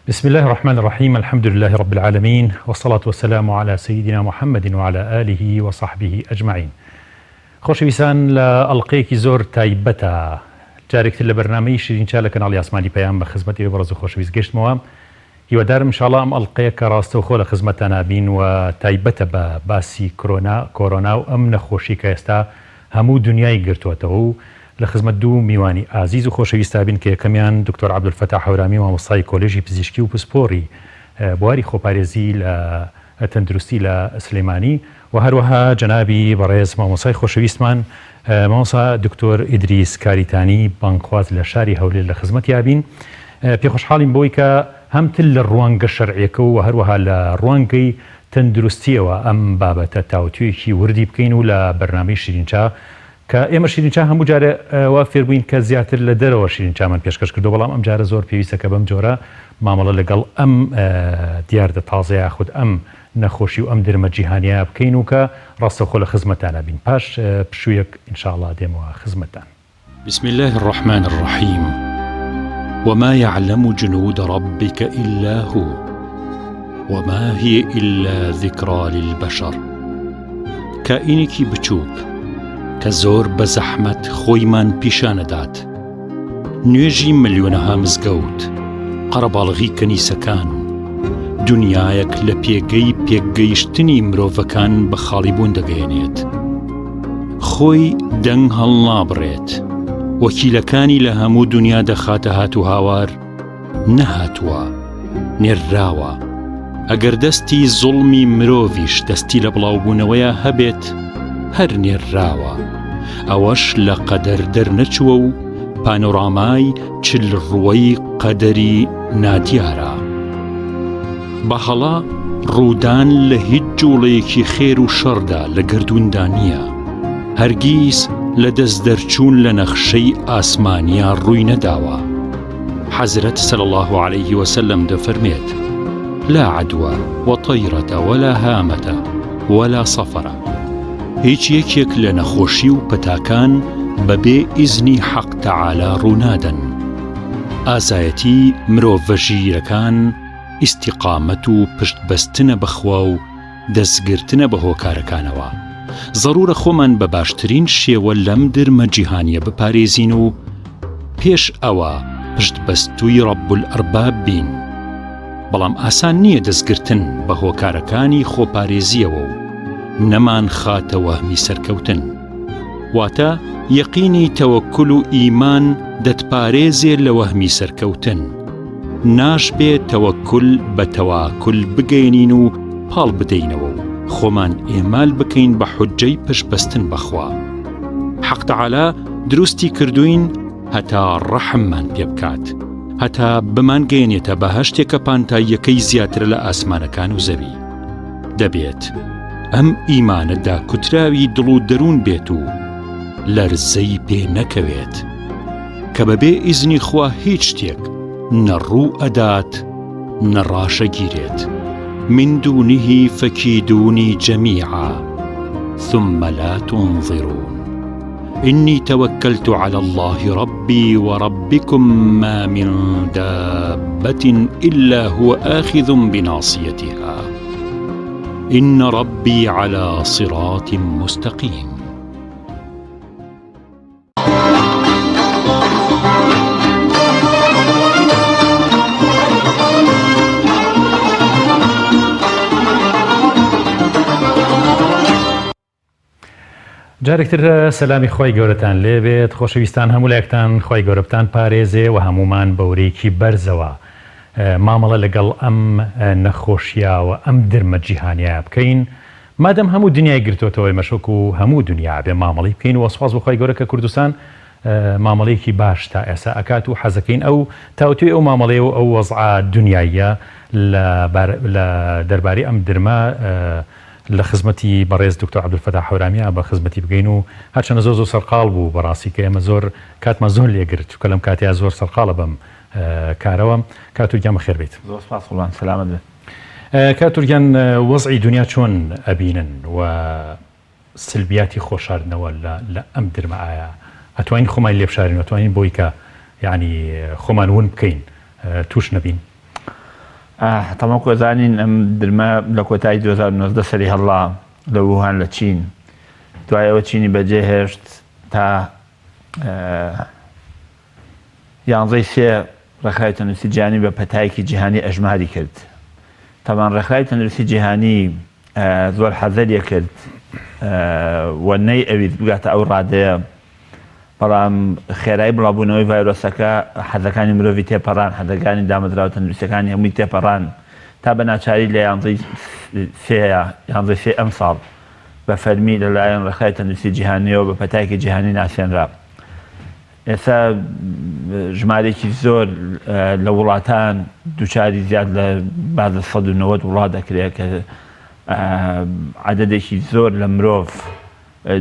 بسم اللە الرحمن الرحیم الحمد للە رب العالمین والصلاة والسلام علی سیدنا محمد وعلی آله وصحبه اجمعین خۆشەویستان لە ئەڵقەیەکی زۆر تایبەتە جارێکتر لە بەرنامەی شیرین چا لە کەناڵی ئاسمانی پەیام بە خزمەت ئێوەی بەڕێز و خۆشەویست گەشتمەوە هیوادارم ان شاءاللە ئەم ئەڵقەیە کە ڕاستەوخۆ لە خزمەتتان ئەبین و تایبەتە بە باسی کرۆنا کۆرۆنا و ئەم نەخۆشی کە ئێستا هەموو دنیای گرتۆتەوە و لە خزمەت دوو میوانی ئازیز و خۆشەویستا بین کە یەکەمیان دکتۆر عەبدولفەتاح هەورامی مامۆستای کۆلێژی پزیشکی و پسپۆڕی بواری خۆپارێزی لە تەندروستی لە سلێمانی و هەروەها جەنابی بەڕێز مامۆستای خۆشەویستمان مامۆستا دکتۆر ئیدریس کاریتانی بانگخواز لە شاری هەولێر لە خزمەتیا بین. پێخۆشحاڵین بەوەی کە هەم تر لە ڕوانگە شەرعیەکە و هەروەها لە ڕوانگەی تەندروستیەوە ئەم بابەتە تاوتوێکی وردی بکەین و لە بەرنامەی شیرینچا کە ئێمە شیرینچا هەموو جارێ وا فێربووین کە زیاتر لە دەرەوە شیرینچامان پێشکەش کردووە بەڵام ئەم جارە زۆر پێویستە کە بەم جۆرە مامەڵە لەگەڵ ئەم دیاردە تازە یاخود ئەم نەخۆشی و ئەم درمە جیهانیە بکەین و کە ڕاستەوخۆ لە خزمەتانا بین پاش پشوویەک ان شاء اللە دێمەوە خزمەتتان. بسم اللە الرحمن الرحیم وما یعلم جنود ربک الا هو وما هی الا ذکری للبشر کائینێکی بچووک کە زۆر بە زەحمەت خۆیمان پیشانەدات نوێژی ملیۆنەها مزگەوت، قەرەباڵغی کەنیسەکان، دونیایەک لە پێگەی پێکگەیشتنی مرۆڤەکان بە خاڵیبوون دەگەیەنێت. خۆی دەنگ هەڵنابڕێت، وەکیلەکانی لە هەموو دونیا دەخاتە هات و هاوار، نەهاتووە، نێرراوە. ئەگەر دەستی زوڵمی مرۆڤیش دەستی لە بڵاوبوونەوەیا هەبێت، هەر نێرراوە. ئەوەش لە قەدەر دەرنەچووە و پانۆرامای چل ڕووەی قەدەری نادیارە. بە هەڵە ڕوودان لە هیچ جووڵەیەکی خێر و شەڕدا لە گەردووندا نییە. هەرگیز لە دەست دەرچوون لە نەخشەی ئاسمانیا ڕووی نەداوە. حەزرەت صلی اللە علیه وسلم دەفەرمێت، لا عدوى وطیرة ولا هامة ولا صفر، هیچ یەکێک لە نەخۆشی و پەتاکان بەبێ ئیزنی حەق تەعالا ڕوونادەن. ئازایەتی مرۆڤە ژیرەکان ئیستیقامەت و پشت بەستنە بە خوا و دەستگرتنە بە هۆکارەکانەوە. زەڕوورە خۆمان بە باشترین شێوە لەم درمە جیهانیە بپارێزین و پێش ئەوە پشتبەستووی رب الارباب بین. بەڵام ئاسان نییە دەستگرتن بە هۆکارەکانی خۆپارێزییەوە و نەمانخاتە وەهمی سەرکەوتن. واتە یەقینی تەوەکول و ئیمان دەتپارێزێ لە وەهمی سەرکەوتن. ناشبێ تەوەکول بە تەواکول بگەیەنین و پاڵ بدەینەوە و خۆمان ئیهمال بکەین بە حوججەی پشتبەستن بە خوا. حەق تەعالا دروستی کردووین هەتا ڕەحممان پێ بکات، هەتا بمانگەیەنێتە بەهەشتێک کە پانتاییەکەی زیاترە لە ئاسمانەکان و زەوی. دەبێت ئەم ئیمانە داکوتراوی دڵ و دەروون بێت و لەرزەی پێ نەکەوێت. کە بەبێ ئیزنی خوا هیچ شتێک نە ڕوو ئەدات نە ڕاشەگیرێت، من دونه فکیدونی جمیعا ثم لا تنظرون انی توکلت علی اللە ربی وربکم ما من دابة الا هو آخذ بناصیتها ان ربی علی صراط مستقیم. جارێکتر سەلامی خی گەورەتان لێبێت خۆشەویستان هەموو لایەکتان خی گەورە بتان پارێزێ و هەمومان بەورەیەکی بەرزەوە مامەڵە لەگەڵ ئەم نەخۆشیاوە ئەم درمە جیهانیە بکەین مادەم هەموو دنیای گرتۆتەوە ئێمەش وەکو هەموو دنیا ئەبێ مامەڵەی بکەین وە سوپاس بۆ خوای گەورە کە کوردستان مامەڵەیەکی باش تا ئێسا ئەکات و حەزەکەین ئەو تاوتوێی ئەو مامەڵەیە و ئەو وەزعە دنیاییە لە لە دەربارەی ئەم درمە لە خزمەتی بەڕێز دکتۆر عەبدولفەتاح هەورامیە بە خزمەتی بگەین و هەرچەندە زۆر زۆر سەرقاڵ بوو بەڕاستی کە ئێمە زۆر کاتمان زۆر لێگرت چونکە لەم کاتەیا زۆر سەرقاڵە بەم کارەوە کاک تورکیان بەخێر بێیت. زۆر سوپاس قوربان سەلامەت بن. کاک تورکیان وەزعی دونیا چۆن ئەبینن و سلبیاتی خۆشاردنەوە لە لە ئەم درمە ئایا ئەتوانین خۆمان لێ بشارین ئەتوانین بۆی کە یعنی خۆمان ون بکەین توش نەبین؟ تەمەک وەزانین ئەم درمە لە کۆتایی 2019 سەری هەڵا لە ووهان لە چین دوای ئەوە چینی بەجێهێشت تا یانزەی سێ ڕێکخراوی تەندروستی جیهانی بە پەتایەکی جیهانی ئەژماری کرد. تەبان ڕێکخراوی تەندروستی جیهانی زۆر حەزەریە کرد و نەی ئەویست بگاتە ئەو ڕادەیە بەڵام خێرای بڵاوبوونەوەی ڤایرۆسەکە حەزەکانی مرۆڤی تێپەڕان حەزەکانی دامەزراوە تەندروستیەکانی هەمووی تێپەڕان تا بە ناچاری لە یانزەی سێ یانزەی سێ ئەم ساڵ بە فەرمی لەلایەن ڕێکخراوی تەندروستی جیهانیەوە بە پەتایەکی جیهانی ناسێنرا. ئێستا ژمارەیەکی زۆر لە وڵاتان دووچاری زیاد لە باز لە 190 وڵات دەکرێت کە عددێکی زۆر لە مرۆڤ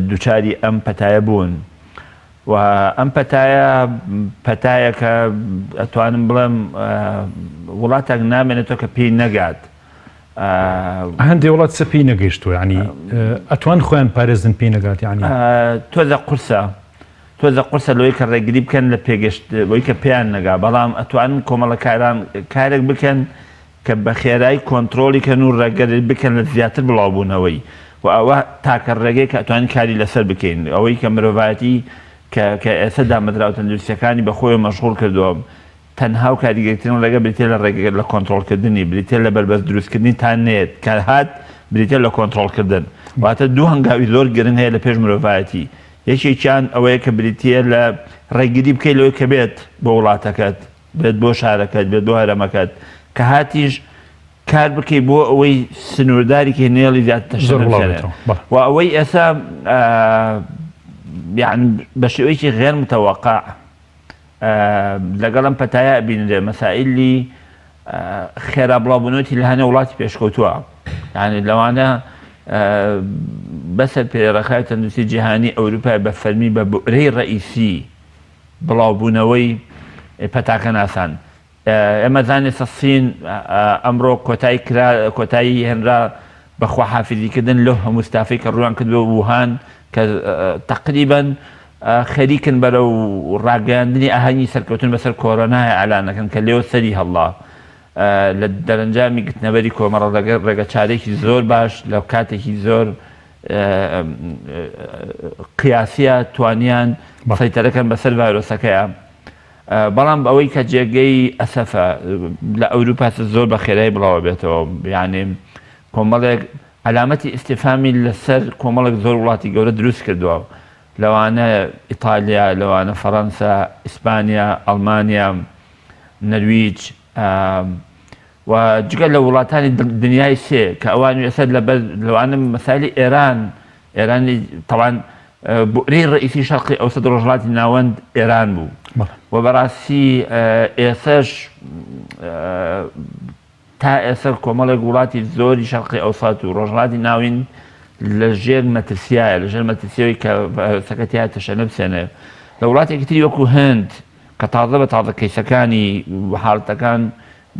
دووچاری ئەم پەتایە بوون و ئەم پەتایە پەتایەکە ئەتوانم بڵێم وڵاتێک نامێنێتەوە کە پێی نەگات. هەندێ وڵات سە پێی نەگەیشتووە ینی ئەتوان خۆیان پارێزن پێی نەگات ینی تۆزە قورسە تۆزە قورسە لەوەی کە ڕێگری بکەن لە پێگەشت بۆی کە پێیان نەگا بەڵام ئەتوانن کۆمەڵە کاران کارێک بکەن کە بە خێرای کۆنتترۆلی کەن و ڕێگەر بکەن لە زیاتر بڵاوبوونەوەی و ئەوە تاکە ڕێگەی کە ئەتوانین کاری لەسەر بکەین ئەوەی کە مرۆڤایەتی کە کە ئێستا دامەزراوە تەندروستیەکانی بەخۆی مەشغوڵ کردووە تەنها و کاریگەرترین ڕێگە بریتیە لە ڕێگە لە کۆنتڕۆڵکردنی، بریتیە لە بەربەست دروستکردنی تا نەیەت، کە هات بریتیە لە کۆنتڕۆڵکردن. واتە دوو هەنگاوی زۆر گرنگ هەیە لە پێش مرۆڤایەتی، یەکێکیان ئەوەیە کە بریتیە لە ڕێگری بکەیت لەوەی کە بێت بۆ وڵاتەکەت، بێت بۆ شارەکەت، بێت بۆ هەرێمەکەت، کە هاتیش کار بکەیت بۆ ئەوەی سنوورداری کەی نەیەڵی زیاتر زۆر تەشەنە بڵاو بکەنێ. بێتەوە. بەڵێ. و ئەوەی ئێستا یان بە شێوەیەکی غێر متەوەقع لەگەڵ ئەم پەتایە ئەبینرێ مەسائلی خێرا بڵاوبوونەوەی لە هەنێ وڵاتی پێشکەوتووە یعنی لەوانە بەسەر پێ ڕێکخراوی تەندروستی جیهانی ئەوروپای بە فەرمی بە بئرەی ڕئیسی بڵاوبوونەوەی پەتاکە ناسان ئێمە زانین سە سین ئەمڕۆ کۆتایی کرا کۆتایی هێنرا بە خواحافیزی کردن لەو هەموو ستافەی کە ڕوویان کردووە ووهان کە تەقریبەن خەریکن بەرەو ڕاگەیاندنی ئاهەنگی سەرکەوتن بەسەر کۆرۆنایە ئالانەکەن کە لێوە سەری هەڵا لە دەرەنجامی گرتنەبەری کۆمەڕە ڕێگە ڕێگە چارێکی زۆر باش لە کاتێکی زۆر قیاسیە توانیان سەیتەرەکەن بەسەر ڤایرۆسەکەیە. بەڵام ئەوەی کە جێگەی ئەسەفە لە ئەوروپا زۆر بە خێرای بڵاوە بێتەوە یانێ کۆمەڵێک عەلامەتی ئیستیفامی لەسەر کۆمەڵێک زۆر وڵاتی گەورە دروست کردووە لەوانە ئیتالیا لەوانە فەڕەنسا ئیسپانیا ئەڵمانیا نەرویج و جگە لە وڵاتانی دنیای سێ کە ئەوان ئێستا لەبەر لەوانە مەسایلی ئێران ئێرانی تەوان بوئرەی ڕئیسی شەرقی ئەوسەت ڕۆژهەڵاتی ناوەند ئێران بوو و بەڕاستی ئێسەش تا ئێستا کۆمەڵێک وڵاتی زۆری شەرقی ئەوسات و ڕۆژهەڵاتی ناوین لە ژێر مەترسیایە لە ژێر مەترسیەوەی کە ڤایرۆسەکە تیا تەشەنە بسێنێ لە وڵاتێکی تری وەکو هند کە تازە بە تازە کەیسەکانی حاڵەتەکان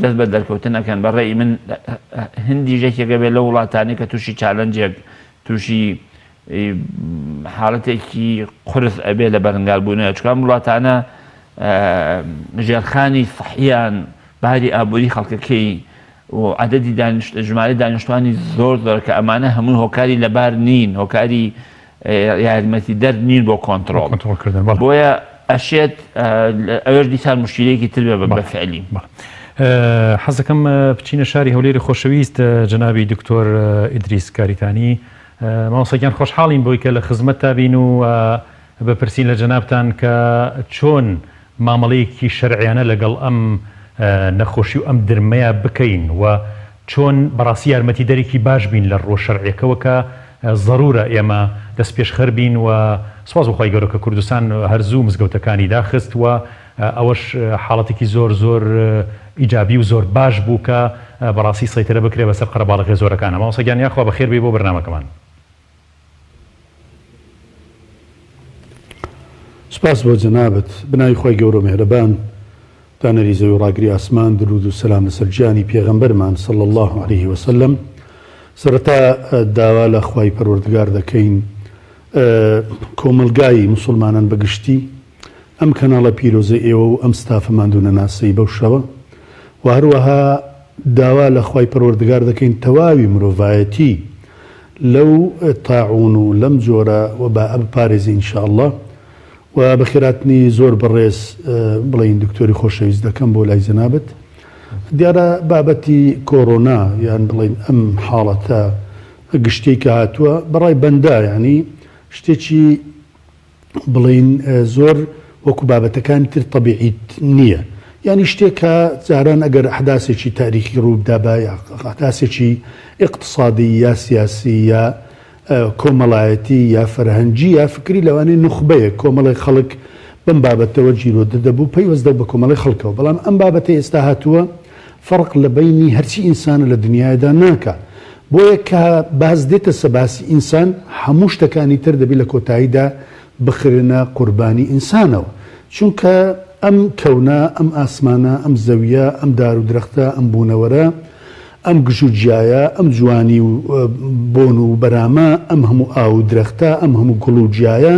دەست بە دەرکەوتن ئەکەن بە ڕێی من هندیش یەکێکە بێت لەو وڵاتانەی کە تووشی challenge ێک تووشی حاڵەتێکی قورس ئەبێ لە بەرەنگاربوونەوە چونکە ئەم وڵاتانە ژێرخانی سەحیان باری ئابووری خەڵکەکەی و عەدەدی دانیشت ژمارەی دانیشتوانی زۆر زۆر کە ئەمانە هەمووی هۆکاری لەبار نین هۆکاری یارمەتی دەر نین بۆ کۆنتڕۆڵ کۆنتڕۆڵکردن بەڵێ. بۆیە ئەشێت ئەوێش دیسان مشکیلەیەکی تر بێ بە فعلی. حەزەکەم بچینە شاری هەولێری خۆشەویست جەنابی دکتۆر ئیدریس کاریتانی مامۆستا گیان خۆشحاڵین بۆی کە لە خزمەتتا بین و بپرسین لە جەنابتان کە چۆن مامەڵەیەکی شەرعیانە لەگەڵ ئەم نەخۆشی و ئەم درمەیە بکەین و چۆن بەڕاستی یارمەتیدەرێکی باش بین لە ڕووە شەرعیەکەوە کە زەرورە ئێمە دەستپێشخەر بین و سوپاس بۆ خوای گەورە کە کوردستان هەر زوو مزگەوتەکانی داخست و ئەوەش حاڵەتێکی زۆر زۆر ئیجابی و زۆر باش بوو کە بەڕاستی سەیتەرە بکرێ بەسەر قەرەباڵغیە زۆرەکانا. مامۆستا گیان یاخوا بەخێر بێی بۆ بەرنامەکەمان. سوپاس بۆ جەنابت. بەناوی خوای گەورەو میهرەبان دانەری زەوی و ڕاگری ئاسمان درود و سەلام لەسەر گیانی پێغەمبەرمان صلی اللە علیه وسلم سەرەتا داوا لە خوای پەروەردگار دەکەین کۆمەڵگای موسڵمانان بەگشتی ئەم کەناڵە پیرۆزەی ئێوە و ئەم ستافە ماندوونەناسەی بەو شەوە و هەروەها. داوا لە خوای پەروەردگار دەکەین تەواوی مرۆڤایەتی لەو تاعون و لەم جۆرە وەبائە بپارێزی ان شاء اللە و بەخێراتنی زۆر بەڕێز بڵێین دکتۆری خۆشەویست دەکەم بۆ لای جەنابت دیارە بابەتی کۆرۆنا یان بڵێین ئەم حاڵەتە گشتیەی کە هاتووە بەڕای بەندە یانی شتێکی بڵێین زۆر وەکو بابەتەکانی تر تەبیعیت نییە یانی شتێک کە جاران ئەگەر ئەحداسێکی تاریخی ڕووبدابا یا ئەحداسێکی ئیقتسادی یا سیاسی یا کۆمەڵایەتی یا فەرهەنگی یا فکری لەوانەیە نوخبەیەک کۆمەڵێک خەڵک بەم بابەتەوە گیرۆدە دەبوو پەیوەست دەبوو بە کۆمەڵی خەڵکەوە بەڵام ئەم بابەتەی ئێستا هاتووە فەرق لە بەینی هەرچی ئینسانە لە دنیایدا ناکا بۆیە کە باس دێتە سە باسی ئینسان هەموو شتەکانی تر دەبی لە کۆتاییدا بخرێنە قوربانی ئینسانەوە چونکە ئەم کەونە ئەم ئاسمانە ئەم زەویە ئەم دار و درەختە ئەم بوونەوەرە ئەم گژ و گیایە ئەم جوانی و بۆن و بەرامە ئەم هەموو ئاو و درەختە ئەم هەموو گوڵ و گیایە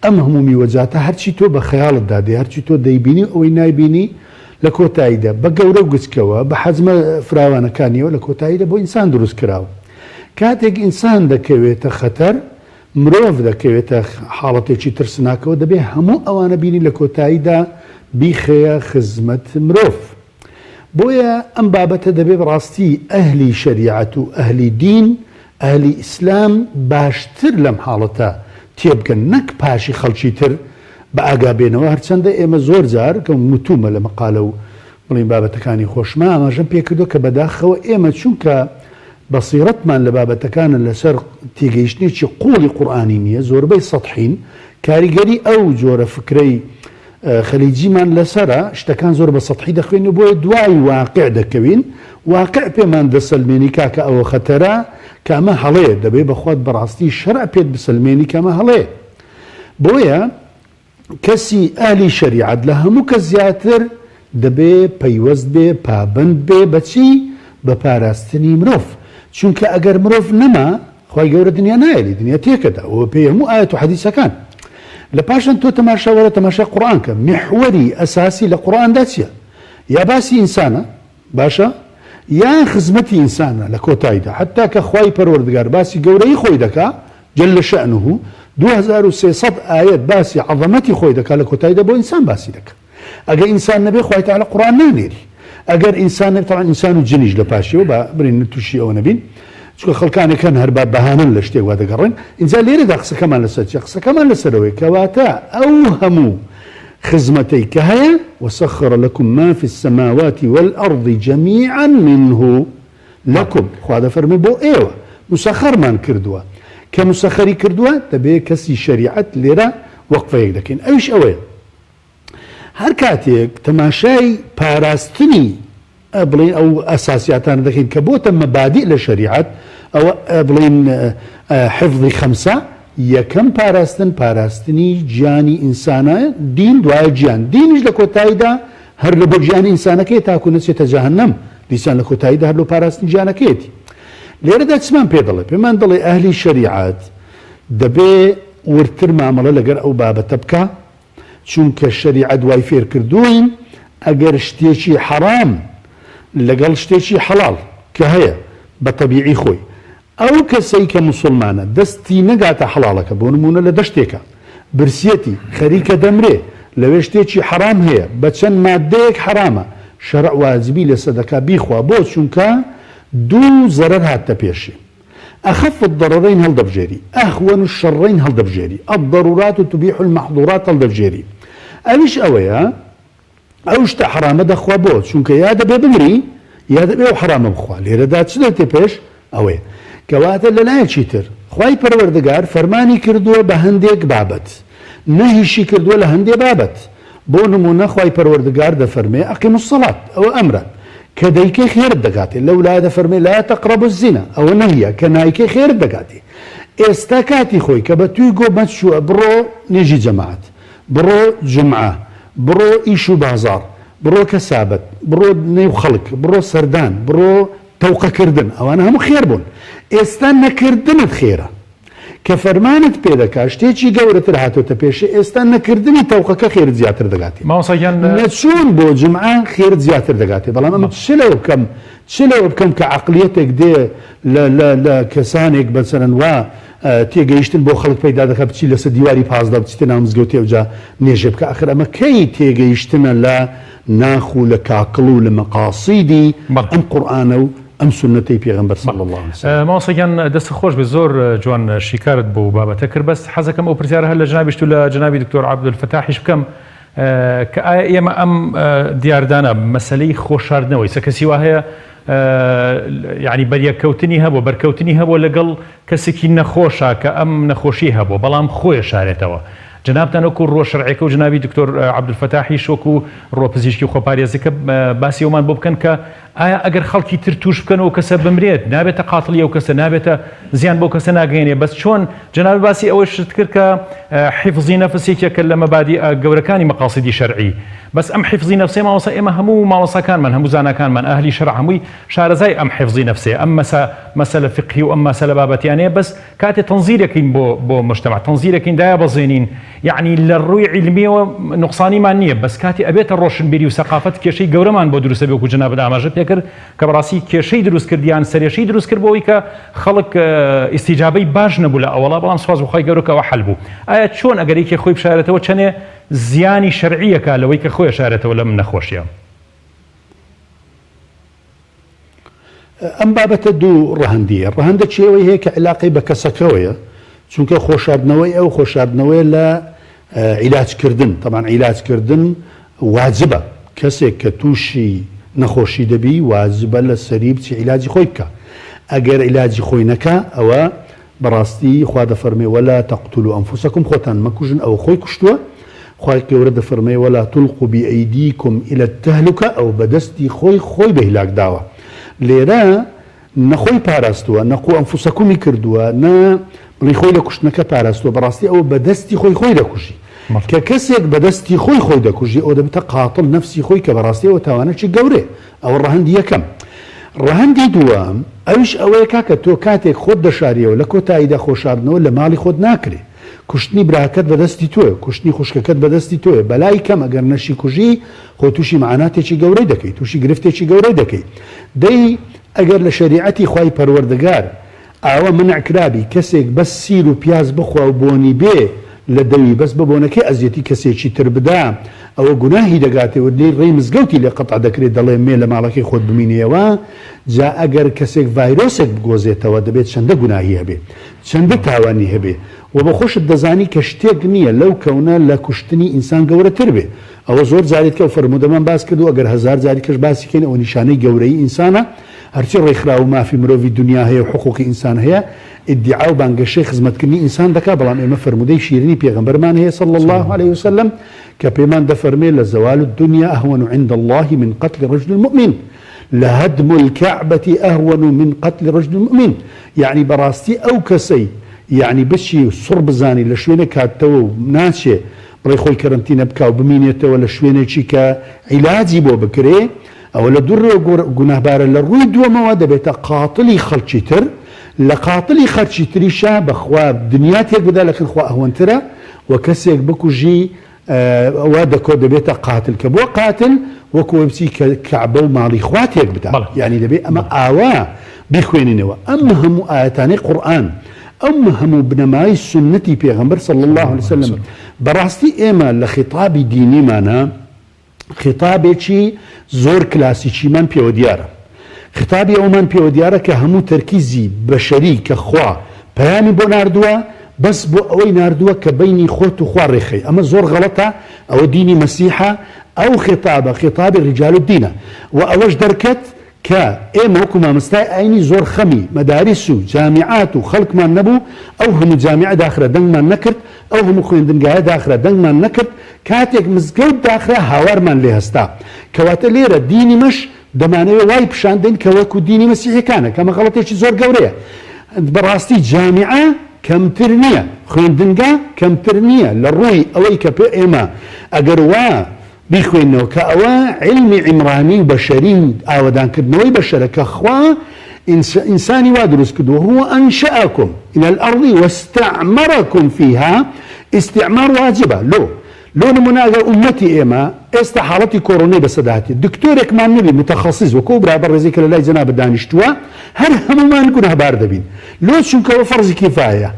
ئەم هەموو میوەجاتە هەرچی تۆ بە خەیاڵتدا دێ هەرچی تۆ دەیبینی و ئەوەی نایبینی لە کۆتاییدا بە گەورە و گچکەوە، بە حەجمە فراوانەکانیەوە لە کۆتاییدا بۆ ئینسان دروست کراوە. کاتێک ئینسان دەکەوێتە خەتەر، مرۆڤ دەکەوێتە حاڵەتێکی ترسناکەوە، دەبێ هەموو ئەوانە بینی لە کۆتاییدا بیخەیە خزمەت مرۆڤ. بۆیە ئەم بابەتە دەبێ بەڕاستی ئەهلی شەریعەت و ئەهلی دین، ئەهلی ئیسلام باشتر لەم حاڵەتە تێبگەن نەک پاشی خەڵکی تر بە ئاگا بێنەوە، هەرچەندە ئێمە زۆر جار کە وتوومە لە مەقالە و بڵێین بابەتەکانی خۆشما ئاماژەم پێکردووە کە بەداخەوە ئێمە چونکە بەسیرەتمان لە بابەتەکانە لەسەر تێگەیشتنێکی قووڵی قورئانی نییە زۆربەی سەتحین کاریگەری ئەو جۆرە فکرەی خەلیجیمان لەسەرە شتەکان زۆر بە سەتحی دەخوێنین بۆیە دوای واقع دەکەوین واقع پێمان دەسەلمێنی کاکە ئەوە خەتەرە کە ئەمە هەڵەیە دەبێ بەخوات بەڕاستی شەرع پێت بسەلمێنی کە ئەمە هەڵەیە بۆیە کەسی ئەهلی شەریعەت لە هەموو کەس زیاتر دەبێ پەیوەست بێ، پابەند بێ بە چی؟ بە پاراستنی مرۆڤ. چونکە ئەگەر مرۆڤ نەما، خوای گەورە دنیا نایەلی، دنیا تێکەدا، وە بەپێی هەموو ئایەت و حەدیسەکان. لە پاشان تۆ تەماشا وەرە تەماشای قورئان کە، میحوەری ئەساسی لە قورئاندا چیە؟ یا باسی ئینسانە، باشە یان خزمەتی ئینسانە لە کۆتایدا حەتا کە خوای پەروەردگار باسی گەورەیی خۆی دەکا جل شأنه 2300 ئایەت باسی عەزەمەتی خۆی دەکا لە کۆتایدا بۆ ئینسان باسی دەکا ئەگەر ئینسان نەبێ خوای تعالی قورئان نانێری ئەگەر ئینسان نەبێ تەبعەن ئینسان و جنیش لە پاشیەوە با برین تووشی ئەوە نەبین چونکە خەڵکانێک هەن هەر بە بەهانەن لە شتێک وا دەگەڕێن ئینجا لێرەدا قسەکەمان لەسەر چیە قسەکەمان لەسەرەوەی کەواتە ئەو هەموو خزمەتەی کە هەیە، وسخر لکم ما فی السماوات والارض جمیعا منه لکم، خوا دەفەرموێ بۆ ئێوە مسەخەرمان کردووە، کە مسەخەری کردووە دەبێ کەسی شەریعەت لێرە وەقفەیەک دەکەین ئەویش ئەوەیە هەر کاتێک تەماشای پاراستنی بڵێین ئەو ئەساسیاتانە دەکەین کە بۆتە مەبادیء لە شەریعەت، ئەوە بڵێین حفظی خەمسە، یەکەم پاراستن پاراستنی گیانی ئینسانە، دین دوایە گیان، دینیش لە کۆتاییدا هەر لە بۆ گیانی ئینسانەکەیە تاکو نەچێتە جەهەنەم، دیسان لە کۆتاییدا هەر لۆ پاراستنی گیانەکەیەتی. لێرەدا چمان پێ دەڵێ؟ پێمان دەڵێ ئەهلی شەریعەت دەبێ وردتر مامەڵە لەگەر ئەو بابەتە بکا، چونکە شەریعەت وای فێرکردووین ئەگەر شتێکی حەڕام لەگەڵ شتێکی حەڵاڵ کە هەیە بە تەبیعی خۆی ئەو کەسەی کە موسڵمانە دەستی نەگاتە حەڵاڵەکە بۆ نموونە لە دەشتێکە برسیەتی خەریکە دەمرێ لەوێ شتێکی حەڕام هەیە بە چەند ماددەیەک حەڕامە شەرع واجبی لەسەر دەکا بیخوا بۆ چونکە دوو زەرەر هاتتە پێشێ. اخف الضررین هەڵدەبژێری، اهون الشرین هەڵدەبژێری، الضرورات تبیح المحظورات هەڵدەبژێری، ئەویش ئەوەیە ئەو شتە حەرامە دەخوا بۆ؟ چونکە یا دەبێ بمری یا دەبێ ئەو حەرامە بخوا، لێرەدا چ دێتێ پێش؟ ئەوەیە کەواتە لەلایەکی تر خوای پەروەردگار فەرمانی کردووە بە هەندێک بابەت نەهیشی کردووە لە هەندێ بابەت بۆ نموونە خوای پەروەردگار دەفەرمێ، اقیموا الصلاة، ئەوە ئەمرە، کە دەیکەی خێرت دەگاتێ، لەولایە دەفەرمێ، لا تقربوا الزنا، ئەوە نەهیە، کە نایکەی خێرت دەگاتێ. ئێستا کاتی خۆی کە بە تووی گۆ مەچووە بڕۆ نوێژی جەماعەت، بڕۆ جومعە، بڕۆ ئیش و بازاڕ، بڕۆ کەسابەت، بڕۆ نێو خەڵک، بڕۆ سەردان، بڕۆ تەوقە کردن، ئەوانە هەموو خێر بوون. ئێستا نەکردنت خێرە. کە فەرمانت پێ دەکا شتێکی گەورەتر هاتۆتە پێشێ ئێستا نەکردنی تەوقەکە خێرت زیاتر دەگاتێ. مامۆستا گیان. نەچوون بۆ جومعە خێرت زیاتر دەگاتێ بەڵام ئەمن چ لەوە بکەم چ لەوە بکەم کە عەقڵیەتێک دێ لە لە لە کەسانێک مەسەلەن وا تێگەیشتن بۆ خەڵک پەیدا دەکا بچی لەسەر دیواری 15 بچیتە ناو مزگەوتێ ئەوجا نوێژێ بکا ئەخر ئەمە کەی تێگەیشتنە لە ناخ و لە کاکڵ و لە مەقاسیدی ئەم قورئانە و ئەم سوننەتەی پێغەمبەر صلی اللە علیە وسلم. مامۆستا گیان دەستت خۆش بێت زۆر جوان شیکارت بۆ بابەتە کرد بەس حەزەکەم ئەو پرسیارە هەر لە جنابیشت و لە جنابی دکتۆر عەبدولفەتاحیش بکەم کە ئایا ئێمە ئەم دیاردانە مەسەلەی خۆشاردنەوەی سە کەسی وا هەیە یعنی بەریەککەوتنی هەبوو بەرکەوتنی هەبوو لەگەڵ کەسێکی نەخۆشە کە ئەم نەخۆشی هەبوو بەڵام خۆی شارێتەوە جەنابتان وەکو ڕووە شەرعیەکە و جەنابی دکتۆر عەبدولفەتاحیش وەکو ڕووە پزیشکی و خۆپارێزیەکە باسی ئەومان بۆ بکەن کە ئایا ئەگەر خەڵکی تر توش بکەن و ئەو کەسە بمرێت نابێتە قاتڵی ئەو کەسە نابێتە زیان بەو کەسە ناگەیەنێ بەس چۆن جەنابت باسی ئەوەشت کرد کە حیفزی نەفس یەکێکە لە مەبادیئە گەورەکانی مەقاسیدی شەرعی بەس ئەم حیفزی نەفسەی مامۆستا ئێمە هەموو مامۆستاکانمان هەموو زاناکانمان ئەهلی شەرع هەمووی شارەزای ئەم حیفزی نەفسەیە ئەم مەسە مەسەلە فیقهی و ئەم مەسەلە بابەتیانەیە بەس کاتێ تەنزیرەکەین بۆ بۆ مجتمع تەنزیرەکەین دایابەزێنین یەعنی لە ڕووی عیلمیەوە نوقسانیمان نییە بەس کاتێ ئەبێتە ڕۆشنبیری و سەقافەت کێشەی گەورەمان بۆ دروستە بێ وەکو جەنابت ئاماژە پێکرد کە بەڕاستی کێشەی دروست کرد یان سەرێشەی دروست کرد بۆ ئەوەی کە خەڵک ئیستیجابەی باش نەبوو لە ئەوەڵا بەڵام سوپاس بۆ خوای گەورە کە ئەوە حەل بوو ئایا چۆن ئەگەر یەکێ خۆی بشارێتەوە چەنێ زیانی شەرعیەکە لەوەی کە خۆی ئەشارێتەوە لەم نەخۆشیە؟ ئەم بابەتە دوو ڕەهەندییە، ڕەهەندەکی ئەوەی هەیە کە عیلاقەی بە کەسەکەوەیە، چونکە خۆشاردنەوەی ئەو خۆشاردنەوەیە لە عیلاجکردن، تەبعەن عیلاجکردن واجبە، کەسێک کە تووشی نەخۆشی دەبی واجبە لەسەری بچی عیلاجی خۆی بکا، ئەگەر عیلاجی خۆی نەکا ئەوە بەڕاستی خوا دەفەرمێ، ولا تقتلوا انفسکم، خۆتان مەکوژن، ئەوە خۆی کوشتووە، خوای گەورە دەفەرمێ، ولا تلقوا بایدیکم الی التهلکە، ئەوە بەدەستی خۆی خۆی بە هیلاک داوە. لێرە نە خۆی پاراستووە، نە قوا انفسکمی کردووە، نە بڵێی خۆی لە کوشتنەکە پاراستووە، بەڕاستی ئەوە بەدەستی خۆی خۆی دەکوژی. کە کەسێک بەدەستی خۆی خۆی دەکوژی ئەوە دەبێتە قاتڵ نەفسی خۆی کە بەڕاستی ئەوە تاوانێکی گەورەیە. ئەوە ڕەهەندی یەکەم. ڕەهەندی دووەم، ئەویش ئەوەیە کاکە تۆ کاتێک خۆت دەشاریەوە لە کۆتاییدا خۆشاردنەوە لە ماڵی خۆت ناکرێ. کوشتنی براکەت بە دەستی تۆیە، کوشتنی خوشکەکەت بە دەستی تۆیە، بەلای کەم ئەگەر نەشیکوژی خۆ تووشی مەعاناتێکی گەورەی دەکەی، تووشی گرفتێکی گەورەی دەکەی. دەی ئەگەر لە شەریعەتی خوای پەروەردگار ئاوا مەنع کرابی کەسێک بەس سیر و پیاز بخوا و بۆنی بێ لە دەوی بەس بە بۆنەکەی ئەزیەتی کەسێکی تر بدا ئەوە گوناهی دەگاتێ و لێی ڕێی مزگەوتی لێ قەتع دەکرێ دەڵێ مێ لە ماڵەکەی خۆت بمینێیەوە جا ئەگەر کەسێک ڤایرۆسێک بگۆزێتەوە دەبێت چەندە گوناهی هەبێ چەندە تاوانی هەبێ وە بە خۆشت دەزانی کە شتێک نیە لەو کەونە لە کوشتنی ئینسان گەورەتر بێ ئەوە زۆر جارێت کە ئەو فەرموودەمان باس کردووە ئەگەر هەزار جاریکەش باسی کەین ئەوە نیشانەی گەورەیی ئینسانە هەرچی ڕێکخراو و مافی مرۆڤی دونیا هەیە و حقوقی ئینسان هەیە ئیدیعا و بانگەشەی خزمەتکردنی ئینسان دەکا بەڵام ئێمە فەرموودەی شیرینی پێغەمبەرمان هەیە صلی اللە علیه وسلم کە پێمان دەفەرمێ لزوال الدنیا اهون عند اللە من قتل رجل مؤمن لهدم الکعبە اهون من قتل رجل مؤمن یەعنی بەڕاستی ئەو کەسەی یەعنی بچی سڕ بزانی لە شوێنێک هاتتەوە و ناچێ بڵێ خۆی کەرەنتینە بکا و بمینێتەوە لە شوێنێکی کە عیلاجی بۆ بکرێ ئەوە لە دوو ڕووەوە گوناهبارە لە ڕووی دووەمەوە دەبێتە قاتڵی خەڵکی تر لە قاتڵی خەرکی تریشا بەخوا دنیا تێک بدا لەکن خوا ئەهوەنترە و کەسێک بکوژی وا دەکۆ دەبێتە قاتل کە بووە قاتل وەکو ئەوەی بچی کە کەعبە و ماڵی خوا تێک بدا یانی دەبێ ئەمە ئاوا بیخوێنینەوە ئەم هەموو ئایەتانەی قورئان ئەم هەموو بنەمای سوننەتی پێغەمبەر صلی اللە علیه وسلم بەڕاستی ئێمە لە خیتابی دینیمانە خیتابێکی زۆر کلاسیکیمان پێوە دیارە. خیتابی ئەوەمان پێوە دیارە کە هەموو تەرکیزی بەشەری کە خوا پەیامی بۆ ناردووە بەس بۆ ئەوەی ناردووە کە بەینی خۆت و خوا ڕێکخەی ئەمە زۆر غەڵەتە ئەوە دینی مەسیحە ئەو خیتابە خیتابی ڕیجال الدینە وە ئەوەش دەرکەت کە ئێمە وەکو مامۆستای ئاینی زۆر خەمی مەداریس و جامیعات و خەڵکمان نەبوو، ئەو هەموو جامیعە داخرا دەنگمان نەکرد، ئەو هەموو خوێندنگایە داخرا دەنگمان نەکرد، کاتێک مزگەوت داخرا هاوارمان لێ هەستا. کەواتە لێرە دینی مەش دەمانەوێ وای پیشان دەین کە وەکو دینی مەسیحیەکانە، کە ئەمە غەڵەتێکی زۆر گەورەیە. بەڕاستی جامیعە کەمتر نییە، خوێندنگا کەمتر نییە لە ڕووی ئەوەی کە پێ ئێمە ئەگەر وا بیخوێنەوە کە ئەوە عیلمی عیمرانی و بەشەری و ئاوەدانکردنەوەی بەشەرە کە خوا ئینسانی وا دروست کردووە هو انشأکم من الارض واستعمرکم فیها ئیستعمار واجبە لۆ لۆ نمونە ئەگەر ئومەتی ئێمە ئێستا حاڵەتی کۆرۆنەی بەسەدا هاتیە دکتۆرێکمان نەبی متخصص وەکو ئەو برا بەڕێزەی کە لەلای جەنابت دانیشتووە هەر هەموومان گوناهبار دەبین لۆ چونکە ئەوە فەرزی کیفایە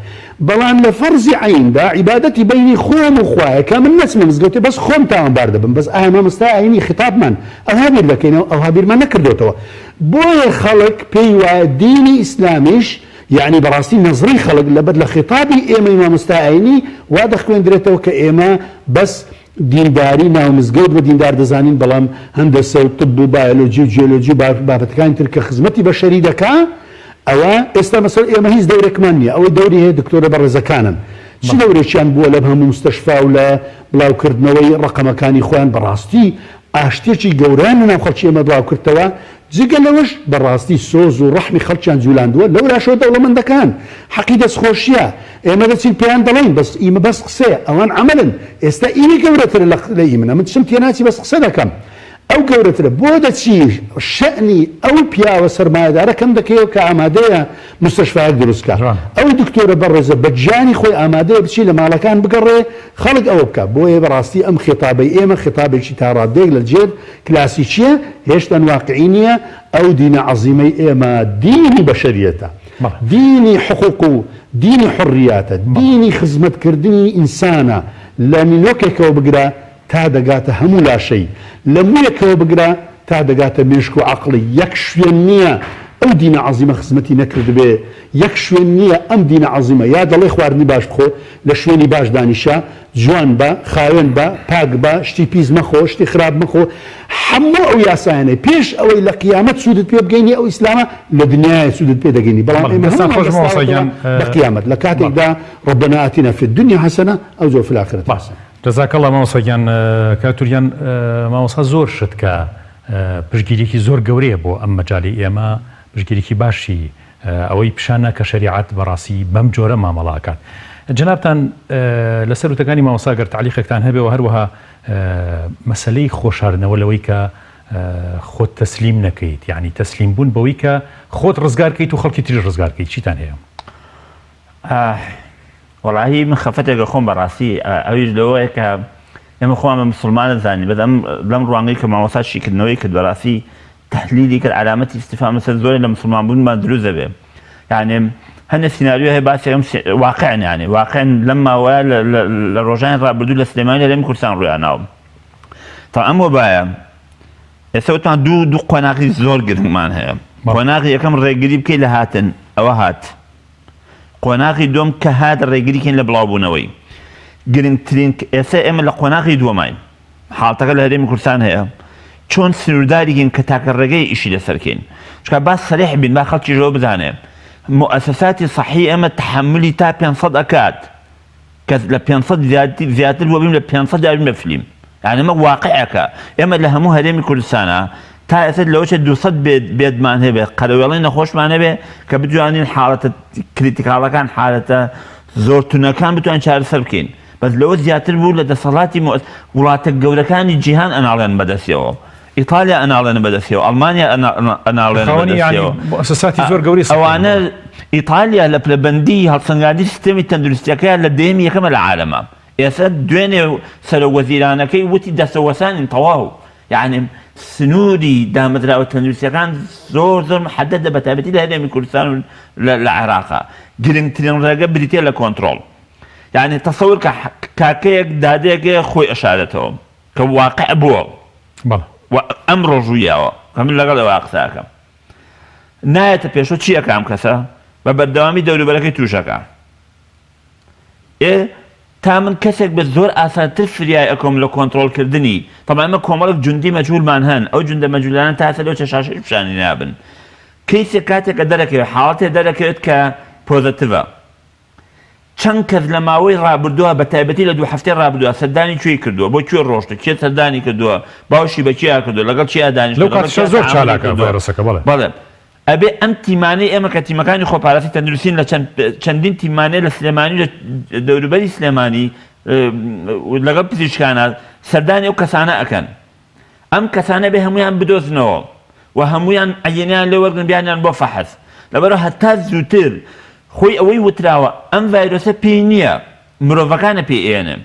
بەڵام لە فەرزی عەیندا عیبادەتی بەینی خۆم و خوایە کە من نەچمە مزگەوتێ بەس خۆم تاوانبار دەبم بەس ئایا مامۆستای ئاینی خیتابمان ئەوها بیر دەکەینەوە ئەوها بیرمان نەکردۆتەوە بۆیە خەڵک پێی وایە دینی ئیسلامیش یەعنی بەڕاستی نەزڕی خەڵک لەبەر لە خیتابی ئێمەی مامۆستای ئاینی وا دەخوێندرێتەوە کە ئێمە بەس دینداری ناو مزگەوت بە دیندار دەزانین بەڵام هەندەسە و طب و بایۆلۆجی و جیۆلۆجی و بابەتەکانی تر کە خزمەتی بەشەری دەکا ئەوە ئێستا مەسەلەن ئێمە هیچ دەورێکمان نییە ئەوەی دەوری هەیە دکتۆرە بەڕێزەکانن چ دەورێکیان بووە لەم هەموو مستەشفا و لە بڵاوکردنەوەی ڕەقەمەکانی خۆیان بەڕاستی ئاشتیەکی گەورەیان لەناو خەڵکی ئێمە بڵاوکردتەوە، جگە لەوەش بەڕاستی سۆز و ڕەحمی خەڵکیان جولاندووە، لەولاشەوە دەوڵەمەندەکان حەقی دەستخۆشیە، ئێمە دەچین پێیان دەڵێین بەس ئیمە بەس قسەیە، ئەوان عەمەلن، ئێستا ئیوی گەورەترە لە ئی من، ئەمن چم تێناچی بەس قسە دەکەم، ئەو گەورەترە، بۆ دەچی شەئنی ئەو پیاوە سەرمایەدارە کەم دەکەیەوە کە ئامادەیە مستەشفایەک دروست کا، ئەو دکتۆرە بەڕێزە بە گیانی خۆی ئامادەیە بچی لە ماڵەکان بگەڕێ خەڵک ئەوە بکا، بۆیە بەڕاستی ئەم خیتابەی ئێمە خیتابێکی تا ڕاددەیەک لە جێر کلاسیکیە، هێشتان واقعی نیە، ئەو دینە عەزیمەی ئێمە دینی بەشەریەتە، دینی حقوق و دینی حوڕیاتە، دینی خزمەت کردنی ئینسانە لە نینۆکێکەوە بگرە تا دەگاتە هەموو لاشەی، لە موویەکەوە بگرە تا دەگاتە مێشک و عەقڵی، یەک شوێن نیە ئەو دینە عەزیمە خزمەتی نەکردبێ، یەک شوێن نیە ئەم دینە عەزیمە یا دەڵێ خواردنی باش بخۆ، لە شوێنی باش دانیشە، جوان بە، خاوێن بە، پاک بە، شتی پیس مەخۆ، شتی خراپ مەخۆ، هەموو ئەو یاسایانەی پێش ئەوەی لە قیامەت سوودت پێ بگەینی ئەو ئیسلامە لە دنیایە سوودت پێ دەگەینی، بەڵام بەڵێ ئێمە دەستان هەموومان خۆش مامۆستا بەستراوەتەوە گیان بە قیامەت لە بەڵێ. کاتێکدا ربنا آتنا فی الدنیا حسنە ئەوجا وفی الآخرە بەڵێ حسنە. جزاک اللە مامۆستا گیان کاک تورکان مامۆستا زۆر شت کە پشتگیریەکی زۆر گەورەیە بۆ ئەم مەجالی ئێمە پشتگیریکی باشی ئەوەی پیشانە کە شەریعەت بەڕاستی بەم جۆرە مامەڵە ئەکات جەنابتان لەسەر وتەکانی مامۆستا گەر تەعلیقێکتان هەبێ و هەروەها مەسەلەی خۆشاردنەوە لەوەی کە خۆت تەسلیم نەکەیت یعنی تەسلیم بوون بەوەی کە خۆت ڕزگار کەیت و خەڵکی تریش ڕزگار کەیت چیتان هەیە؟ وەڵاهی من خەفەتێکە خۆم بەڕاستی ئەویش لەوەیە کە ئێمە خۆمان بە مسلمانە زانین بەس ئەم لەم ڕوانگەی کە مامۆستا شیکردنەوەی کرد بەڕاستی تەحلیلی کرد عەلامەتی ئیستیفهام لەسەر زۆرێ لە مسلمان بوونمان دروست دەبێ یعنی هەندێ سیناریۆ هەیە باسی ئەم واقعن یعنی واقعن لەم ماوەیە لە ڕۆژانی ڕابردوو لە سلێمانی لە هەرێمی کوردستان ڕوویاناوە تا ئەم وەبایە ئێستا وتمان دوو دوو قۆناغی زۆر گرنگمان هەیە قۆناغی یەکەم ڕێگری بکەیت لە هاتن ئەوە هات قۆناغی دووەم کە هات ڕێگری کەین لە بڵاوبوونەوەی. گرنگترین ئێستا ئێمە لە قۆناغی دووەماین. حاڵتەکە لە هەرێمی کوردستان هەیە. چۆن سنوورداری کەین کە تاکە ڕێگەی ئیشی لەسەر کەین. چونکە با سەریح بین با خەڵکیش ئەوە بزانێ. موئەسەساتی سەحی ئێمە تەحەمولی تا 500 ئەکات. کەس لە 500 زیاتر بووە بیم لە 500 دابین بە فلیم. یانی ئەمە واقعێکە. ئێمە لە هەموو هەرێمی کوردستانا تا ئێستا لەوەچێ 200 bed bed مان هەبێ قەرەوێڵەی نەخۆشمان هەبێ کە بتوانین حاڵەتە critical ەکان حالەتە زۆر تونەکان بتوانین چارەسەر بکەین بەس لەوە زیاتر بوو لە دەسەڵاتی وڵاتە گەورەکانی جیهان ئەناڵێن بەدەستیەوە ئیتالیا ئەناڵێن بەدەستیەوە ئەڵمانیا ئەناڵێن بەدەستیەوە مؤسساتی زۆر گەورەی ئەوانە ئیتالیا لە پلەبەندی هەڵسەنگاندنی سیستەمی تەندروستیەکەیان لە دەیەمی یەکەمە لە عالەمە ئێستا دوێنێ سەرۆک وەزیرانەکەی وتی دەستەوەسانین تەواو یعنی سنووری دامەزراوە تەندروستیەکان زۆر زۆر محددە بە تایبەتی لە هەرێمی کوردستان و لە عێراقا گرنگترین ڕێگە بریتە لە کۆنترۆڵ یعنی تەسەور کە کاکەیەک دادێکێ خۆی ئەشارێتەوە کە واقع بووە و ئەم ڕۆژوویەوە کە من لەگەڵ ئەوە قسەکەم نایەتە پێشەوە چی ئەکا ئەم کەسە بە بەردەوامی دەوروبەرەکەی تووشەکە ئێ تا من کەسێک بێت زۆر ئاسانتر فریای ئەکەوم لە کۆنتڕۆڵ کردنی تەبعەن ئێمە کۆمەڵێک جوندی مەجهولمان هەن ئەو جوندە مەجهولانە تا ئێستا لەو شاشەش پیشانی نابن کەیسێک کاتێک کە دەرەکەوێت حاڵەتێ دەرەکەوێت کە positive ە چەند کەس لە ماوەی ڕابردووە بە تایبەتی لە دوو هەفتەی ڕابردووە سەردانی کوێی کردووە بۆ کوێ ڕۆشتە کێ سەردانی کردووە باوشی بە کێیا کردووە لەگەڵ کێیا دانیشتووە لەو کاتیشا زۆر چالاکە ڤایرۆسەکە بەڵێ بەڵێ ئەبێ ئەم تیمانەی ئێمە کە تیمەکانی خۆپاراستی تەندروستین لە چەند چەندین تیمانەیە لە سلێمانی و لە دەوروبەری سلێمانی لەگەڵ پزیشکانە سەردانی ئەو کەسانە ئەکەن ئەم کەسانە بێ هەمویان بدۆزنەوە و هەمویان عەینیان لێ وەرگن بیانیان بۆ فەحس. لەبەرئەوە هەتا زووتر خۆی ئەوەی وتراوە ئەم ڤایرۆسە پێی نییە مرۆڤەکانە پێی ئێنێ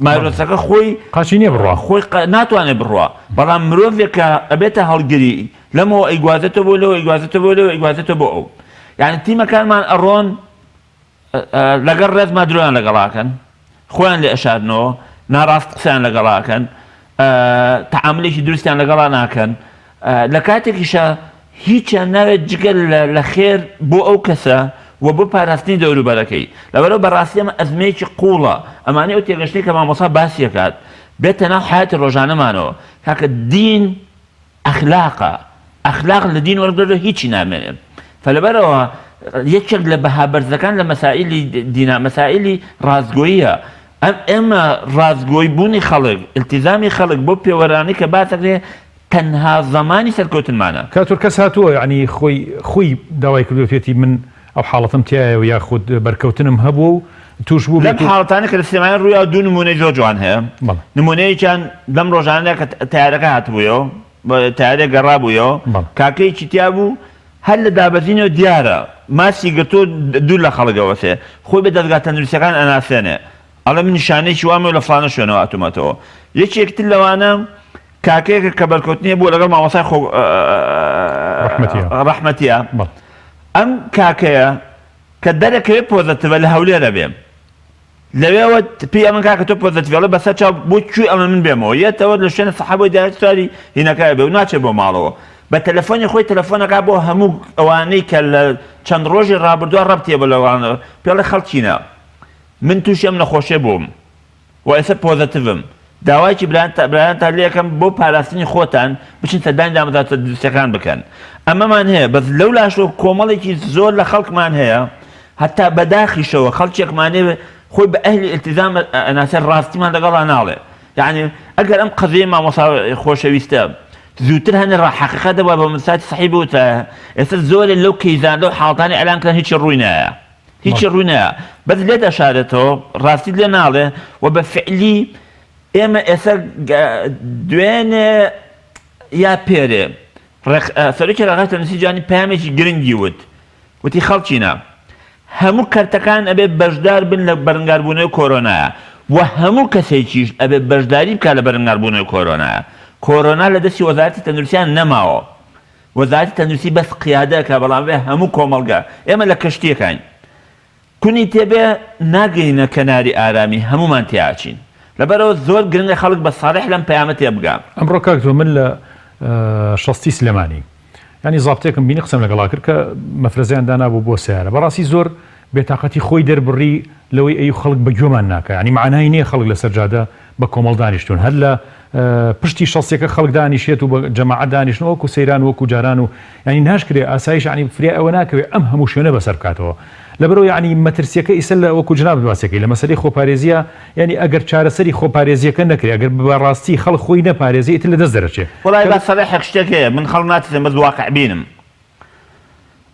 ڤایرۆسەکە خۆی قاچی نییە بڕوا خۆی ناتوانێت بڕوا بەڵام مرۆڤێک کە ئەبێتە هەڵگری لەمەوە ئەیگوازێتەوە بۆ لەوە ئەیگوازێتەوە بۆ لەوە ئەیگوازێتەوە بۆ ئەو یعنی تیمەکانمان ئەڕۆن لەگەڵ ڕێزما درۆیان لەگەڵاکەن خۆیان لێ ئەشارنەوە ناڕاست قسەیان لەگەڵاکەن تەعاملێکی دروستیان لەگەڵا ناکەن لە کاتێکیشە هیچیان ناوێت جگە لە خێر بۆ ئەو کەسە و بۆ پاراستنی دەوروبەرەکەی لەبەرەوە بەڕاستی ئەمە ئەزمەیەکی قوڵە ئەمانەی ئەو تێگەشتەی کە مامۆسا باسیەکات بێتە ناو حیاتی ڕۆژانەمانەوە کاکە دین ئەخلاقە ئەخلاق لە دین وەرگرە هیچی نامێنێ فلەبەرەوە یەکێک لە بەها بەرزەکان لە مەسائلی دینا مەسائلی ڕاستگۆییە ئەم ئێمە ڕاستگۆی بوونی خەڵک التزامی خەڵک بۆ پێوەرانی کە باسەکرێ تەنها زەمانی سەرکەوتنمانە. کاک تۆر کەس هاتووە یەعنی خۆی خۆی داوای کردووە توێتی من ئەو حاڵەتەم تیایە و یاخود بەرکەوتنم هەبووە و تووش بوو لەم حاڵەتانە کە لە سلێمانی ڕوویا دوو نموونەی زۆر جوان هەیە نموونەیەکیان لەم ڕۆژانە کە تەیارەکە هاتبوویەوە تەیارێک گەڕابوویەوە کاکەیەکی تیا بوو هەر لە دابەزینەوە دیارە ماسی گرتوو دوور لە خەڵک ئەوەسێ خۆی بە دەزگا تەندروستیەکان ئەناسێنێ ئەڵێ من نیشانەیەکی وام لە فڵانە شوێنەوە هاتوومەتەوە یەکێک تر لەوانە کاکەیەکە کە بەرکەوتنی بووە لەگەڵ مامۆستای خۆ ڕەحمەتیە ئەم کاکەیە کە دەرەکەوێت positive ە لە هەولێرە بێ لەوێوە پێی ئەمن کاکە تۆ positive ەڵێ بەسەر چاو بۆ کوێ ئەمە من بێمەوە یەتەوە لە شوێنە سەحابۆی دایک سواری هینەکە بێ و ناچێت بۆ ماڵەوە بە تەلەفۆنی خۆی تەلەفۆنەکە بۆ هەموو ئەوانەی کە لە چەند ڕۆژی ڕابردووە ڕەبتیە بە لەوانە پێڵێ خەڵکینە من تووشی ئەم نەخۆشیە بووم و ئێستا positive م داوایکی برایانتان لێکەم بۆ پاراستنی خۆتان بچن سەردانی دامەزراوە تەندروستیەکان بکەن ئەمەمان هەیە بەس لەو لاشەوە کۆمەڵێکی زۆر لە خەڵکمان هەیە هەتا بەداخیشەوە خەڵکێکمان هەیە خۆی بە ئەهلی ئیلتیزام ئەناسێ ڕاستیمان لەگەڵا ناڵێ یعنی ئەگەر ئەم قەزیەی مامۆسا خۆشەویستە زووتر هەنێ ڕا حەقیقەت دەبووە بە مساتی سەحی بوتایە ئێستا زۆرێ لەو کەیزان لەو حاڵتانی ئەلان کران هیچی ڕووی نایە هیچی ڕووی نایە بەس لێت ئەشارێتەوە ڕاستیت لێ ناڵێ و بە فعلی ئێمە ئێستا دوێنێ یا پێرێ سەرۆکی ڕێکخراوی تەندروستی جیهانی پەیامێکی گرنگی وت وتی خەڵکینە هەموو کەرتەکان ئەبێ بەشدار بن لە بەرەنگاربوونەوەی کۆرۆنایە و هەموو کەسێکیش ئەبێ بەشداری بکات لە بەرەنگاربوونەوەی کۆرۆنایە کۆرۆنا لە دەستی وەزارەتی تەندروستیان نەماوە وەزارەتی تەندروستی بەس قیادە ئەکا بەڵام ئەبێ هەموو کۆمەڵگا ئێمە لە کەشتیەکاین کونی تێبێ ناگەینە کەناری ئارامی هەموومان تێئەچین لەبەرئەوە زۆر گرنگە خەڵک بە ساڵح لەم پەیامە تێبگا. ئەمڕۆ کاک تۆ من لە شەستی سلێمانی یانی زابتێکم بینی قسەم لەگەڵا کرد کە مەفرەزەیان دانابوو بۆ سەیارە بەڕاستی زۆر بێتاقەتی خۆی دەربڕی لەوەی ئەی خەڵک بە گوێمان ناکا یانی مەعنای نییە خەڵک لەسەر جادە بە کۆمەڵ دانیشتوون هەر لە پشتی شەستیەکە خەڵک دانیشێت و بە جەماعەت دانیشن وەکو سەیران وەکو جاران و یانی ناشکرێ ئاسایش یانی فریای ئەوە ناکەوێ ئەم هەموو شوێنە بەسەر بکاتەوە لەبەرئەوە یانی مەترسیەکە ئیسە لە وەکو جنابت باسیەکەی لە مەسەلەی خۆپارێزیە یانی ئەگەر چارەسەری خۆپارێزیەکە نەکرێ ئەگەر بە ڕاستی خەڵک خۆی نەپارێزێ ئیتر لە دەست دەرەچێ. وەڵای با سەرەحێک شتێک هەیە من خەڵک ناترسێنم بەس واقع بینم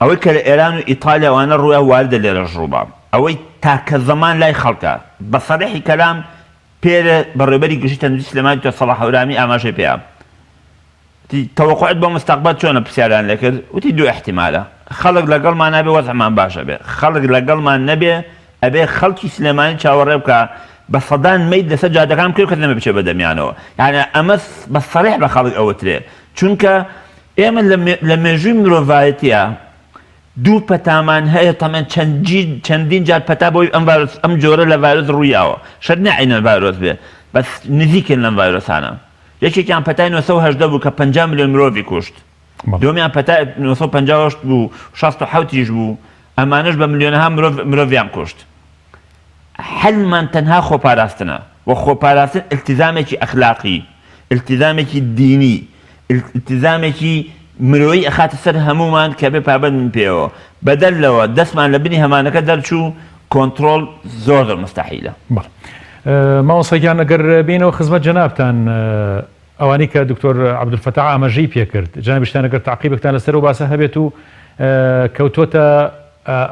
ئەوەی کە لە ئێران و ئیتالیا وانە ڕوویا واردە لێرەش ڕووبا ئەوەی تاکە زەمان لای خەڵکە بە سەرەحی کەلام پێرێ بەڕێوبەری گشتی تەندروستی سلێمانی دکتۆر سەڵاح هەورامی ئاماژەی پێیا وتی تەوەقوعت بۆ مستەقبەل چۆنە پرسیاریان لێکرد وتی دوو ئیحتیمالە خەڵک لەگەڵمان نابێ وەزعمان باش ئەبێ خەڵک لەگەڵمان نەبێ ئەبێ خەڵکی سلێمانی چاوەڕێ بکا بە سەدان مەیت لەسەر جادەکان بکەوێ کەس نەبێ بچێ بەدەمیانەوە یعنی ئەمە بە سەریح بە خەڵک ئەوترێ چونکە ئێمە لە مێژووی مرۆڤایەتیە دوو پەتامان هەیە تەمەن چەندین جار پەتا بۆی ئەم ڤایرۆس ئەم جۆرە لە ڤایرۆس ڕوویاوە شەرت نییە عەینەن ڤایرۆس بێ بەس نزیکن لەم ڤایرۆسانە یەکێکیان پەتای 918 بوو کە 50 ملیۆن مرۆڤی کوشت دووەمیان پەتای 958 بوو 67 یش بوو ئەمانەش بە ملیۆنەها مرۆڤ مرۆڤیان کوشت حەلمان تەنها خۆپاراستنە و خۆپاراستن ئیلتیزامێکی ئەخلاقی، ئیلتیزامێکی دینی، ئیلتیزامێکی مرۆیی ئەخاتە سەر هەموومان کە بێ پابەند بین پێیەوە. بەدەر لەوە دەستمان لە بنی هەمانەکە دەرچوو، کۆنتڕۆڵ زۆر زۆر موستەحیلە. بەڵێ مامۆستا گیان ئەگەر بێینەوە خزمەت جەنابتان ئەوانەی کە دکتۆر عەبدولفەتاح ئاماژەی پێکرد جەنابیشتان ئەگەر تەعقیبێکتان لەسەر ئەو باسە هەبێت و کەوتۆتە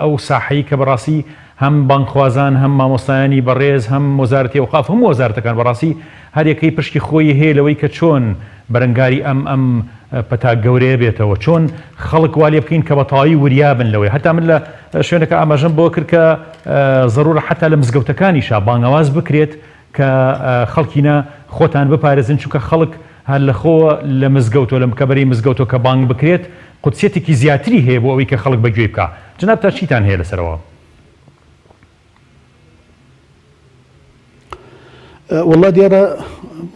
ئەو ساحەی کە بەڕاستی هەم بانگخوازان هەم مامۆستایانی بەڕێز هەم وەزارەتی ئەوقاف هەموو وەزارەتەکان بەڕاستی. هەریەکەی پشکی خۆی هەیە لەوەی کە چۆن بەرەنگاری ئەم ئەم پەتا گەورەیە بێتەوە، چۆن خەڵک وا لێ بکەین کە بە تەواوی وریا بن لەوەی، هەتا من لە شوێنەکە ئاماژەم بەوە کرد کە زەرورە حەتا لە مزگەوتەکانیشا بانگەواز بکرێت کە خەڵکینە خۆتان بپارێزن چونکە خەڵک هەر لە خۆوە لە مزگەوتۆ لە مکەبەرەی مزگەوتۆ کە بانگ بکرێت قودسیەتێکی زیاتری هەیە بۆ ئەوەی کە خەڵک بە گوێی بکا. جەنابتان چیتان هەیە لەسەرەوە؟ وەڵا دیارە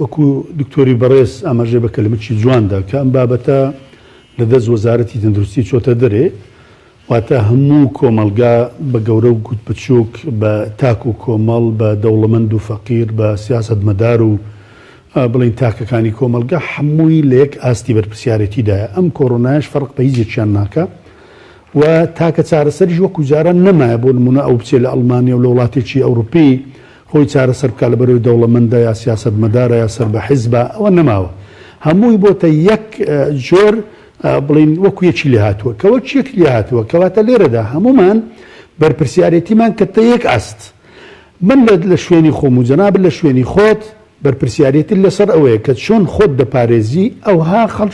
وەکو دکتۆری بەڕێز ئاماژەی بە کەلمەکی جوان دا کە ئەم بابەتە لە دەست وەزارەتی تەندروستی چۆتە دەرێ واتە هەموو کۆمەڵگا بە گەورە و گوت بچووک بە تاک و کۆمەڵ بە دەوڵەمەند و فەقیر بە سیاسەتمەدار و بڵین تاکەکانی کۆمەڵگا هەمووی لە یەک ئاستی بەرپرسیارێتیدایە ئەم کۆرۆنایش فەرق بە هیچ یەکیان ناکا و تاکە چارەسەریش وەکو جاران نەمایە بۆ نمونە ئەو بچێ لە ئەڵمانیا و لە وڵاتێکی ئەوروپی خۆی چارەسەر بکا لەبەرئەوەی دەوڵەمەندە یا سیاسەتمەدارە یا سەر بە حیزبە ئەوە نەماوە هەمووی بۆتە یەک جۆر بڵین وەکو یەکی لێهاتووە کە وەک یەک لێهاتووە کەواتە لێرەدا هەموومان بەرپرسیارێتیمان کردتە یەک ئاست من لە شوێنی خۆم و جەنابت لە شوێنی خۆت بەرپرسیارێتی لەسەر ئەوەیە کە چۆن خۆت دەپارێزی ئەوها خەڵکی.